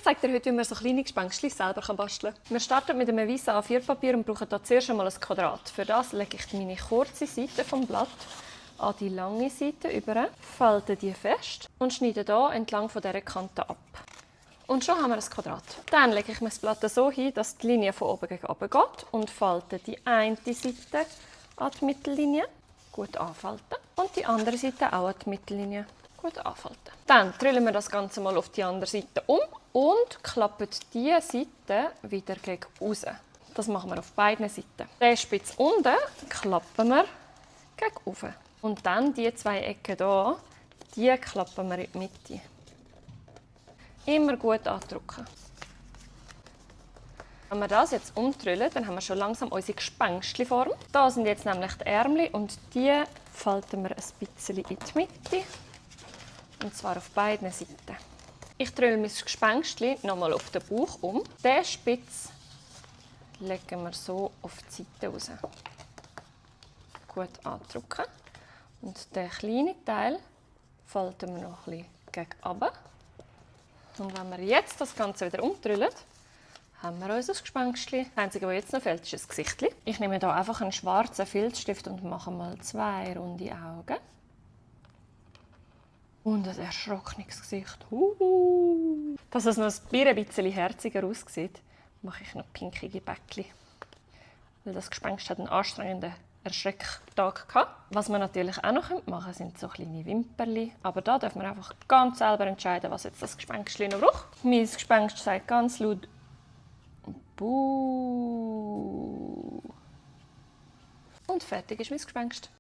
zeige dir heute, wie man so kleine Gespenstchen selber basteln kann. Wir starten mit einem weißen A4-Papier und brauchen hier zuerst einmal ein Quadrat. Für das lege ich meine kurze Seite vom Blatt an die lange Seite über, falte die fest und schneide hier entlang von dieser Kante ab. Und schon haben wir ein Quadrat. Dann lege ich mein Blatt so hin, dass die Linie von oben gegen unten geht und falte die eine Seite an die Mittellinie, gut anfalten, und die andere Seite auch an die Mittellinie, gut anfalten. Dann drüllen wir das Ganze mal auf die andere Seite um und klappen diese Seite wieder gegen außen. Das machen wir auf beiden Seiten. Den Spitz unten klappen wir gegen oben. Und dann die zwei Ecken hier, die klappen wir in die Mitte. Immer gut andrücken. Wenn wir das jetzt umdrüllen, dann haben wir schon langsam unsere Gespenstchenform. Da sind jetzt nämlich die Ärmel und die falten wir ein bisschen in die Mitte. Und zwar auf beiden Seiten. Ich drülle mein Gespenstchen nochmal auf den Bauch um. Den Spitz legen wir so auf die Seite raus. Gut andrücken. Und den kleinen Teil falten wir noch ein bisschen gegen unten. Und wenn wir jetzt das Ganze wieder umdrüllen, haben wir unser Gespenstchen. Das Einzige, was jetzt noch fehlt, ist ein Gesicht. Ich nehme hier einfach einen schwarzen Filzstift und mache mal 2 runde Augen. Und ein erschrockenes Gesicht. Dass es noch ein bisschen herziger aussieht, mache ich noch pinkige Bäckchen. Weil das Gespenst hat einen anstrengenden Erschrecktag gehabt. Was wir natürlich auch noch machen können, sind so kleine Wimperli. Aber da dürfen wir einfach ganz selber entscheiden, was jetzt das Gespenstchen noch braucht. Mein Gespenst sagt ganz laut «Buh». Und fertig ist mein Gespenst.